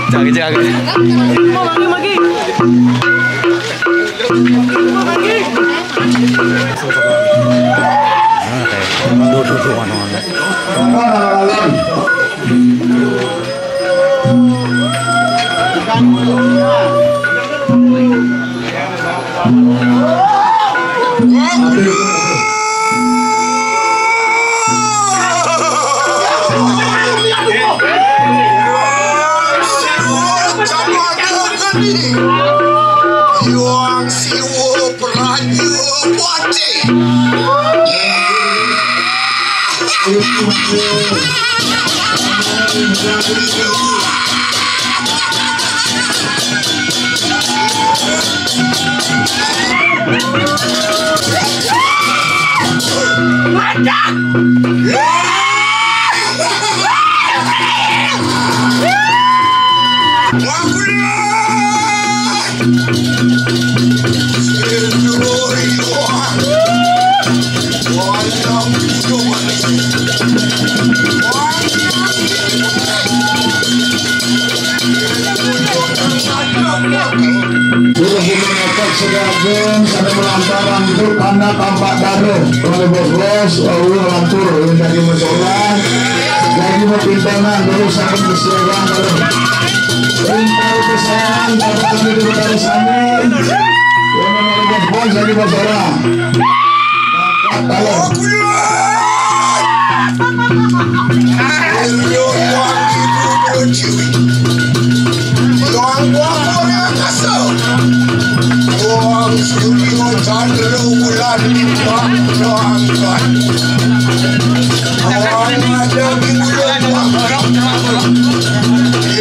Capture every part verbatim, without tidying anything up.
Jaga, jaga. Magi, magi. Magi. Yuang Siwo Prajapati. Terus ini ngecek sedagun sampai melantaran untuk anak tampak darah. Kalau bos-bos, Allah lantur yang jadi masalah. Jadi mau pintangan terus sampai kesialan terus. Pintar kesayangan dapat lebih dari sana. Yang mana bos-bos jadi masalah. Halo.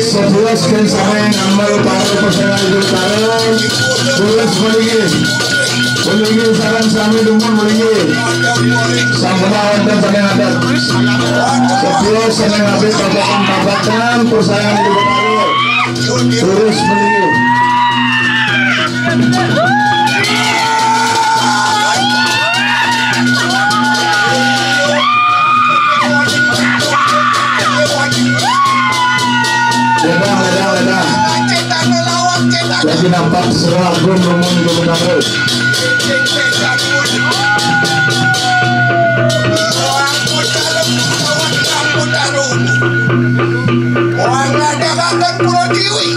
Sebelas kan sama yang ngambil para pasangan itu taruh. Terus balik. Muligi saran sami dumun muligi. Sampun wonten saking adat. Sepuluh saking abet babakan babakan persaingan di Betawi. Terus muligi. Ledang, ledang, ledang. Lagi nampak seragam dumun di Betawi. Wong ngadegaken Pulo Tiwi.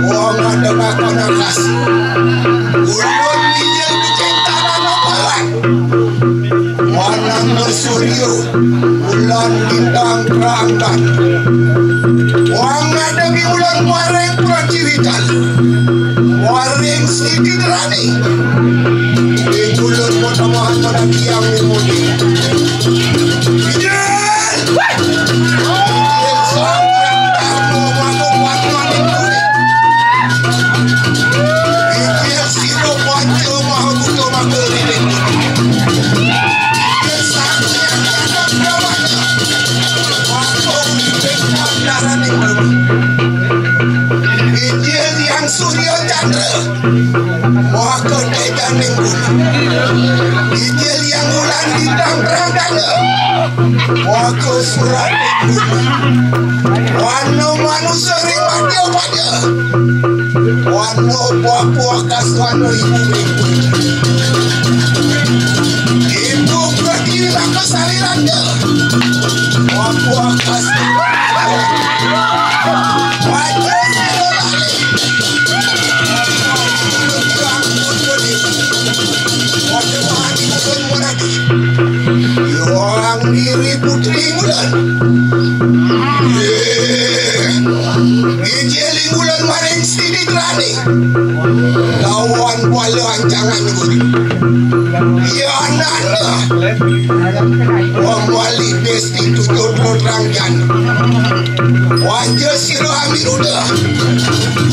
Wong ngadegaken Alas. Ulun injil bicen tanah nopalan. Wanang surya, bulan bintang terangkan. Wong ngadegaken ulun maring Praciwitan. Waring siki derani. Ing ulun potongan pada tiang umudi. Injil! Injil Sang Hyang Tarno Maha Kuat Maning Kulit. Injil Siro Panca Maha Buta Maha Lilin. Injil Sang Hyang Tarno Maha Kuat Maning Kulit. Injil Hyang Surya Chandra. Waka tejaning guna. Injil Hyang Wulan bintang terang ganda. Waka surating guna. Wana manusa ring madya pada. Wana papuakas wana ibu minggu. Ibu pertiwi maka saliranda. Papuakas. Wajah sira lali. Yuang diri putri Wulan. Ijeli Wulan maring sini terani. Lawan kuala ancangan guru. Ya nanda. Wong wali desa Itu jodlo terangkan. Wajah sira Amiruda.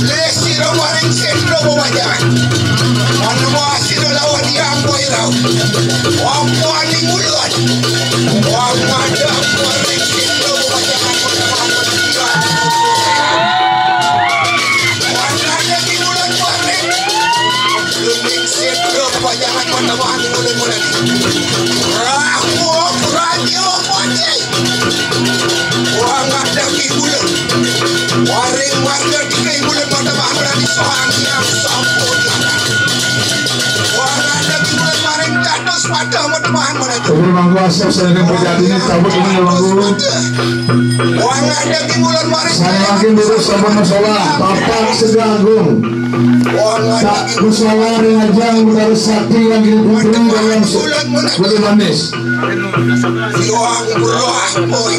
Le sira maring sendro wewayangan. Manwa sira lawan Hyang Koirau. Apa ning ulun? Wong madhep maring sendro wewayangan. Wong madhep ning ulun maring. Luning sendro wewayangan manwa ning ulun mulai. Rawa raja pati. Wong Ada mau temahan mana itu? Jadi mangku asap saya yang terjadi ini cabut ini mangku. Wah, ada di bulan Maret. Saya makin dulu sama masalah Bapak Sedagung. Wah, ada di bulan Maret. Musawarah yang aja udah sakti yang diputri dalam bulan Maret. Boleh manis. Wah, berdoa, boy.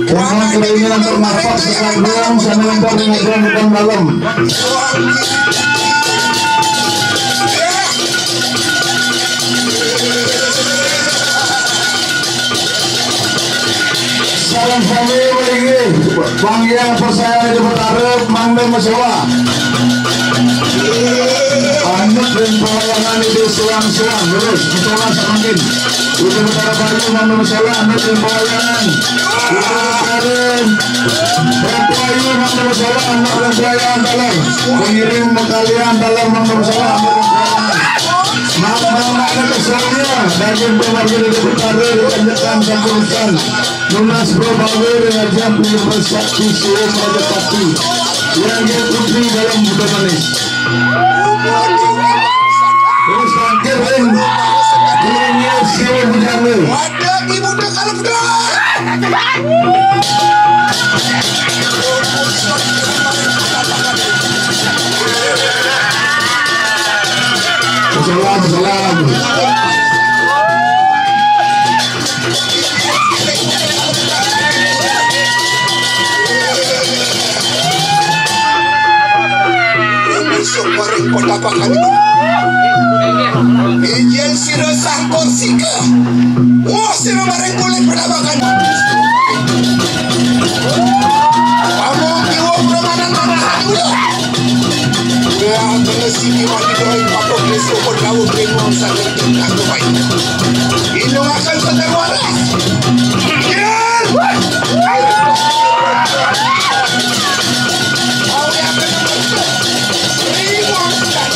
Karena keinginan ternapak sekarang sama yang tadi ngobrol bukan malam. Salam sami melinggi, Bang Yang percaya di Betara, Mang Dem Masawa. Anak dan pelayanan itu selang-selang, terus, sekolah semakin. Udah Betara Bayu, Mang Dem Masawa, anak dan pelayanan. Udah Betara Bapak Ibu, Mang Dem Masawa, anak dan pelayanan dalam. Pengiring kalian dalam, Mang Dem Masawa, anak dan pelayanan. Mak, mak, mak, ada kesannya. Daging keluarga di Betara, ditanyakan satu urusan. Nunas Bro Bawe, Raja Punya Sakti, Suwung Raja Pati. Yang dia putri dalam Buta Manis. Terus terakhir, Ring. Ringnya Siwa Bujangga. Wadah, ibu dah kalau dah. Salam, salam. Rumusuk maring petapakan. Ijen sira sangkor sika. Wah, sira maring kulit petapakan. Among kiwa pramanan manahan ulah. Wah, kena sini mati doy, pakok ni sopot lawa kena wang sangat tingkat tu baik. Inung akan sedang waras. Yen! Awe akan terus. Terima kasih.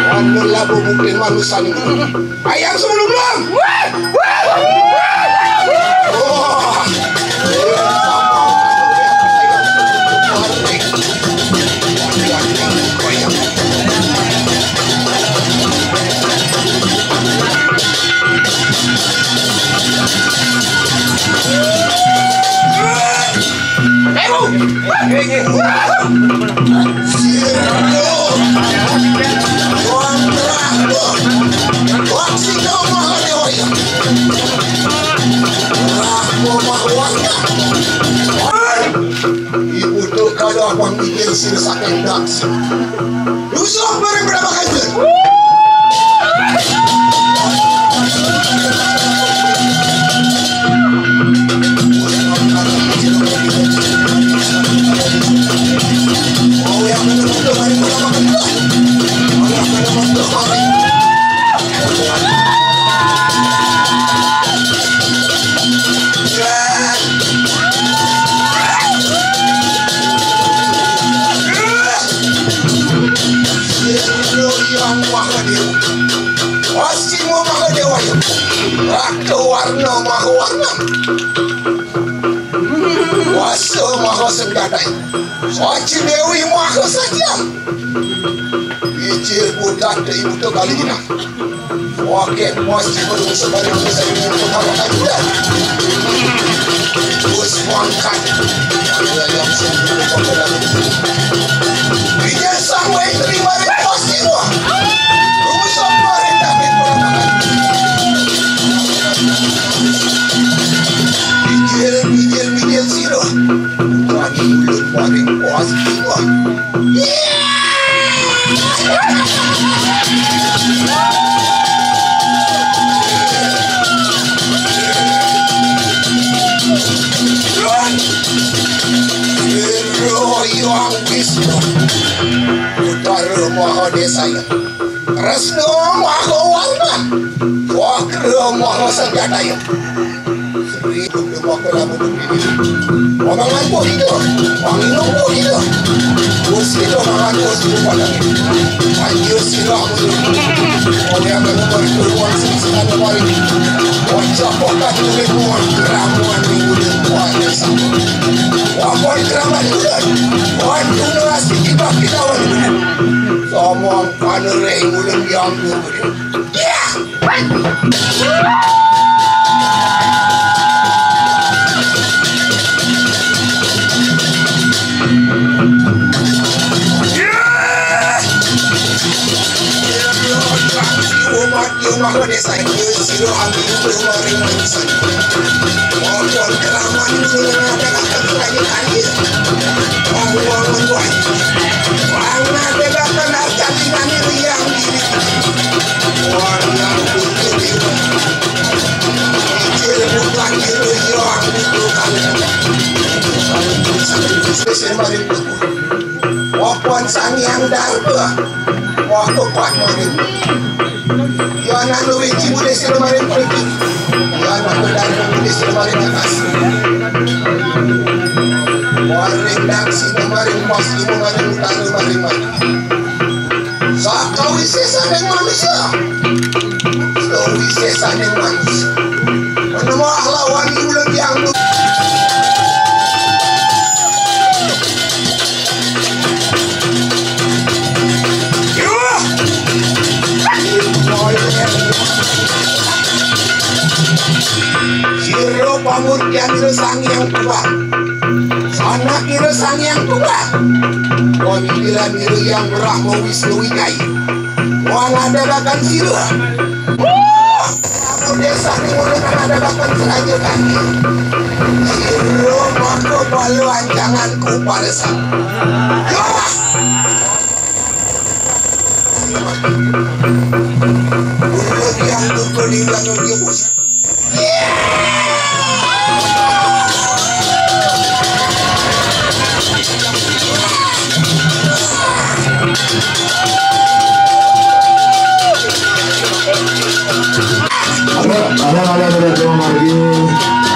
Anu labu mungkin manusia ni. Ayam sebelum belum. Wah. Ibu tu kada abang bikin sini sakit dak. Yusuf beri berapa kali? Yang Mahadewa. Asima Mahadewa ya. Raka Warna Mahawarna. Kuasa Maha Senjata. Aji Dewi Maha Satya. Ijil Buddha Dewi Buddha Kali Guna. Oke, bos, ibu sebalik saya ini pertama kali ya. Bos mangkat. Iya, iya, bisa dulu, bisa dulu. Iya, sampai terima dari bos ibu. Rumus apa yang tapi pertama kali? Bijil, bijil, bijil, siro. Wani mulut paling puas jiwa. Royong Wisnu Utara Mahadesaya. Resno Mahawarna. Wakra Mahasenjataya. Sri Gundam Wakra Lamun. Omongan pun itu. Omongan pun itu. Bos itu makan bos itu pada. Ayo silakan. Oleh apa nomor dua sing sekarang kemarin. Wajah kota tulis muat keramuan minggu dan kuat sama. Wapun keramat bulan. Wan generasi kita kita wan. Sama panereng bulan yang dulu. Wapon Sang Hyang Darba. Wah, kuat maring. Yan anu wiji muni sira maring mriki. Yan anu darba muni sira maring atas. Maring daksina maring pasima maring utara maring mati. Sakawisésaning manusa. Sakawisésaning manusa. Menawa lawan iwulan yang Sira pamurtian Ira Sang Hyang Tunggal. Sanak Ira Sang Hyang Tunggal. Pamikiran Ira Hyang Brahma Wisnu Wijaya. Wah, ngadhegaken sira. Wah, kamu desa di mulut ngadhegaken seraja kaki. Sira maka bala ancangan kuparesa. Yos! Kula tiyang tungkul ingkang nyuwun. Ada, ada, ada, ada, ada, ada, ada.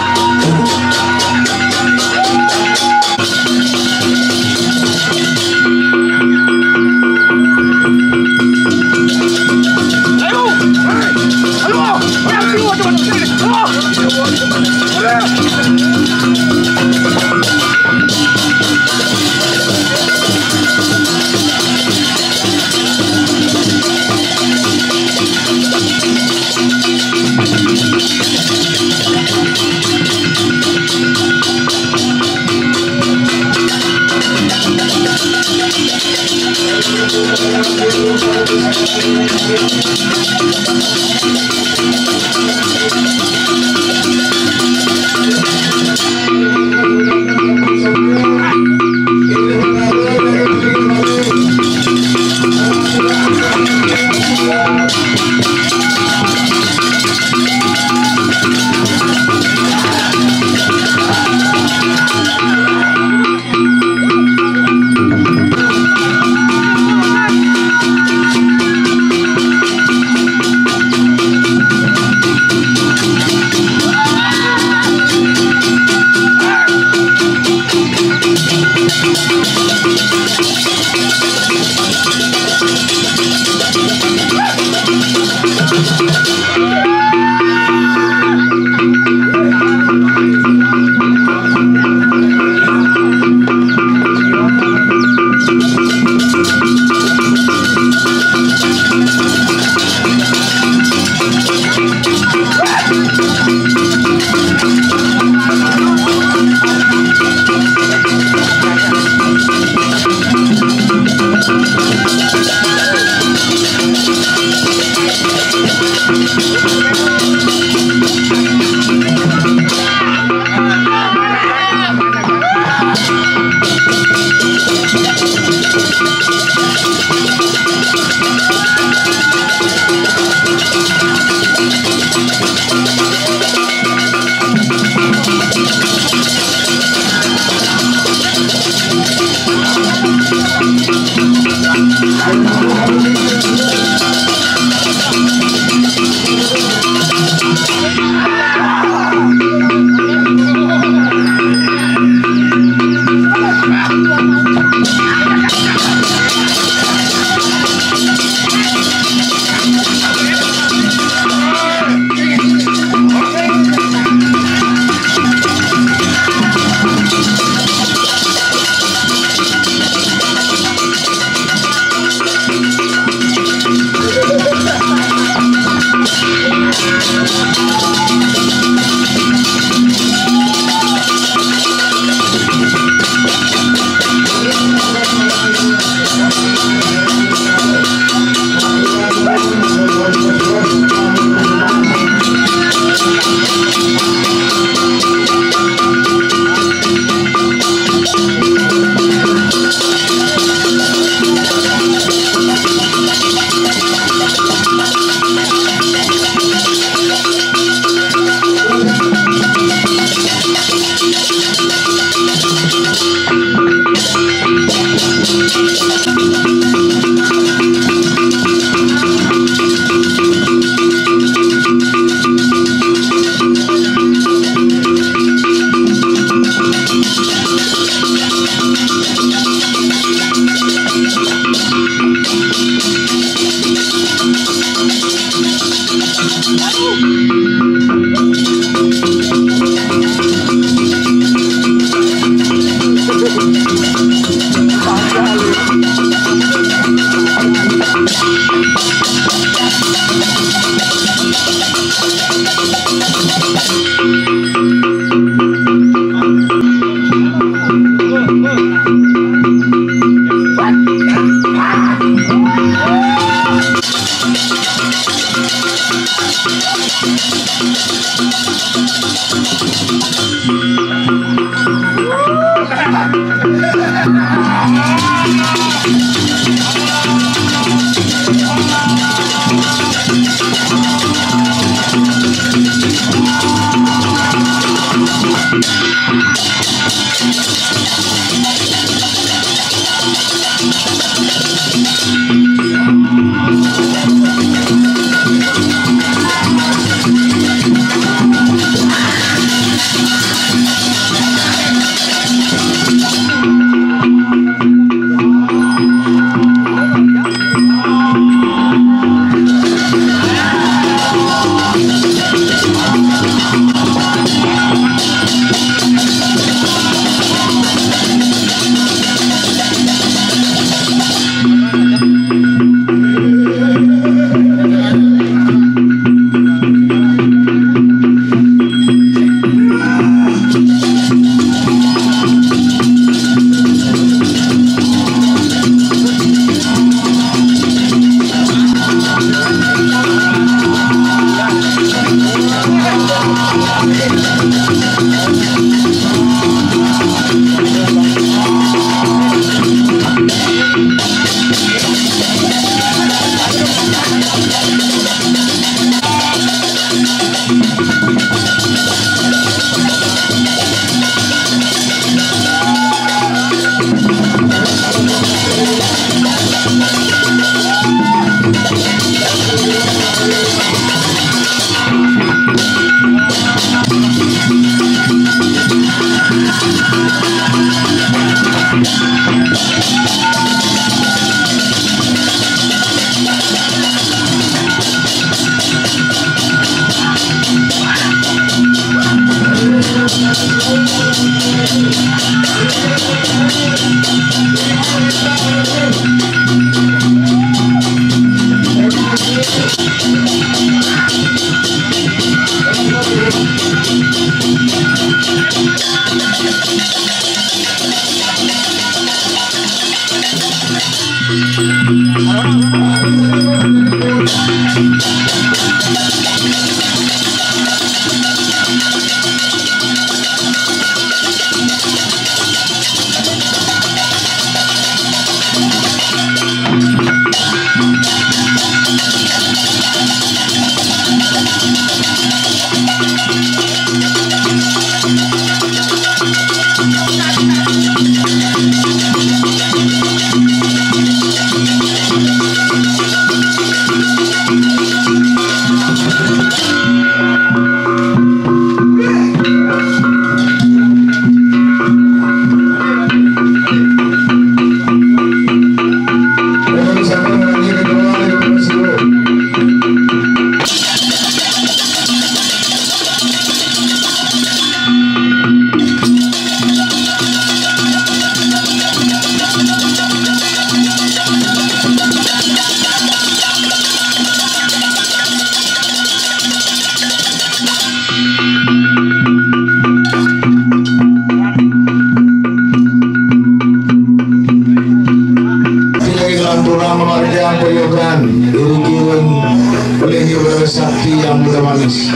Sakti yang muda manis.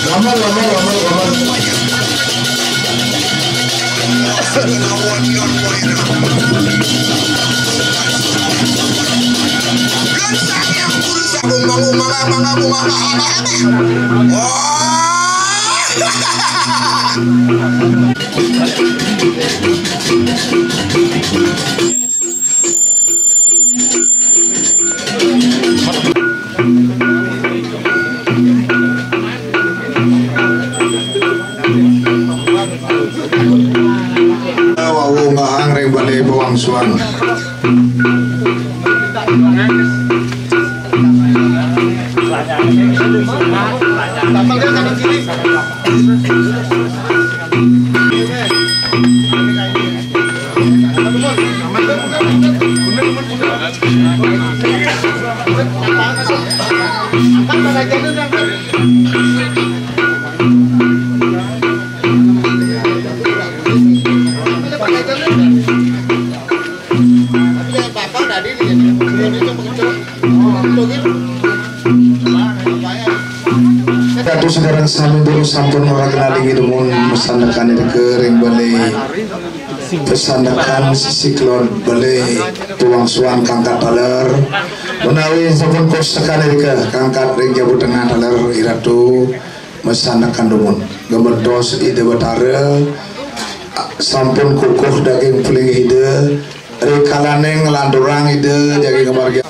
Gambar, gambar, gambar, gambar. Wawungahang ring balé pawangsuan. Dados sareng sami durung sampun ora kenali dumun masandekan irika ring balé pasandekan sisi kulon balé pawangsuan kangkat taler. Menawi sampun kosekan irika kangkat ring jaba tengah taler iratu masandekan dumun. Gemetos Ida Batara sampun kukuh daging peling Ida, rikalaning nglanturang Ida jagi ngamargi.